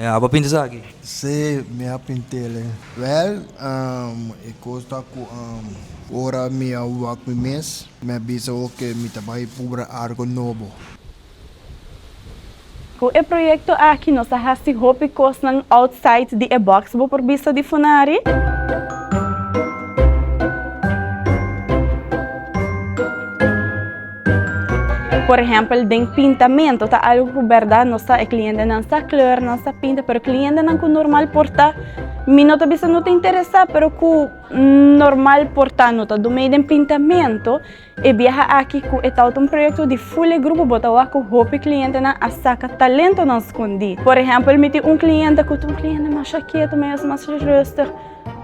Abo a pinta esaki? Sí, mi a pint'el. Wèl, e kos ta ku ora mi a wak mi mes, mi a bisa oke mi ta bai pubra algu nobo. Ku e proyekto aki nos a hasi hopi kosnan outside di e box bo por bisa di Funari. Por ehèmpel den pintamentu ta algu ku bèrdat nos sa e klientenan sa kleur, nan sa pinta pero klientenan ku normal por ta mi no ta bisa no ta interesá pero ku normal por ta no ta dumei den pintamentu e biaha aki ku e tabata un proyekto di ful e grupo bo ta wak ku hopi klientenan a saka talentonan skondí. Por ehèmpel mi tin un kliente ku ta un kliente masha ketu mes masha rustig.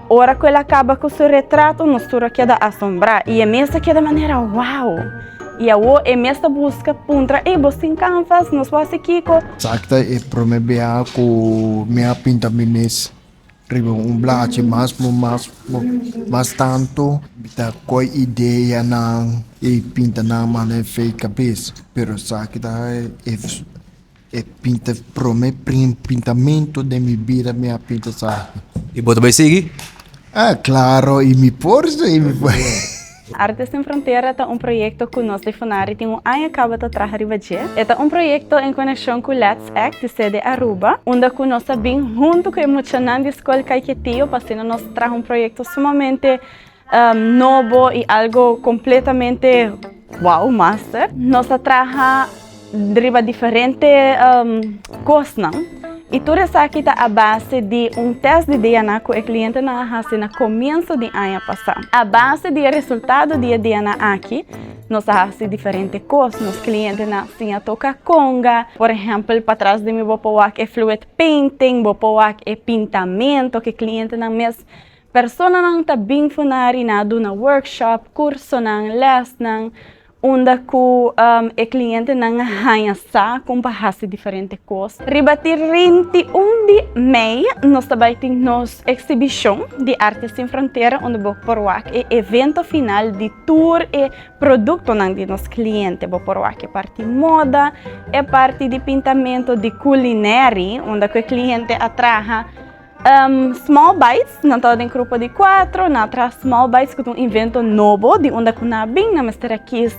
Ora ku el a kaba ku su retrato, nos tur a keda asombrá i e mes a keda manera, Wow! I awor e mes ta buska puntra, Ey, bo sin kanvas, nos por hasi kiko? Esaki ta e promé biaha ku mi a pinta mi mes riba un blachi mas mas mas tantu mi ta koy ideanan i pinta nan manera fei kabes pero esaki ta e E pinta prome pintamentu den mi bida mi a pinta esaki. I bo ta bai sigui? Ah, claro, i mi por si, mi por. Arte Sin Frontera ta un proyekto ku nos di Funari tin un aña kaba ta traha riba dje. E ta un proyekto en konekshon ku Let's Act di sede Aruba, unda ku nos a bin huntu ku e muchanan di skol Kaiketio pa asina nos traha un proyekto sumamente Nobo y algo completamente wow master. Nos a traha riba diferente cosnan y tur esaki ta a base di un test di DNA cu e clientenan a haci na comienzo di aña pasa. A base di e resultado di e DNA aki nos a haci diferente cos. Nos clientenan a siña toca conga, por ehempel patras di mi bo por wak e fluid painting, bo por wak e pintamento cu e clientenan mes Personanan ta bin Funari na duna workshop, kursonan, lèsnan, unda ku e klientenan a haña sa kon pa hasi diferente kos. Riba 31 di mei nos ta bai tin nos eksibishon di Arte Sin Frontera unda bo por wak e evento final di tur e produktonan di nos kliente. Bo por wak e parti moda, e parti di pintamentu, di kulineri unda ku e kliente a traha. Small Bites, nan tabata den grupo di cuatro, nan a traha Small Bites cu ta un invento nobo di unda cu nan a bin, nan mester a kies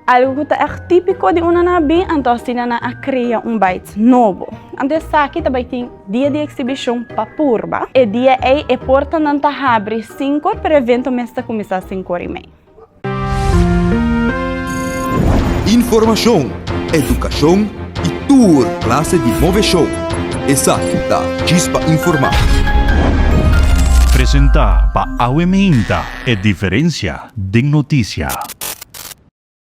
algo cu ta echt tipico di unda nan a bin, anto asina nan a crea un bites nobo. Anto esaki ta bay tin dia di exhibicion pa purba. E dia ey e portanan ta habri cinco or, pero e evento mes ta cuminsa cinco or y mei. Informashon, edukashon i tur klase di moveshon. Esaki ta Djis pa Informá. Presentá pa Awe Meinta, e diferensia den notisia.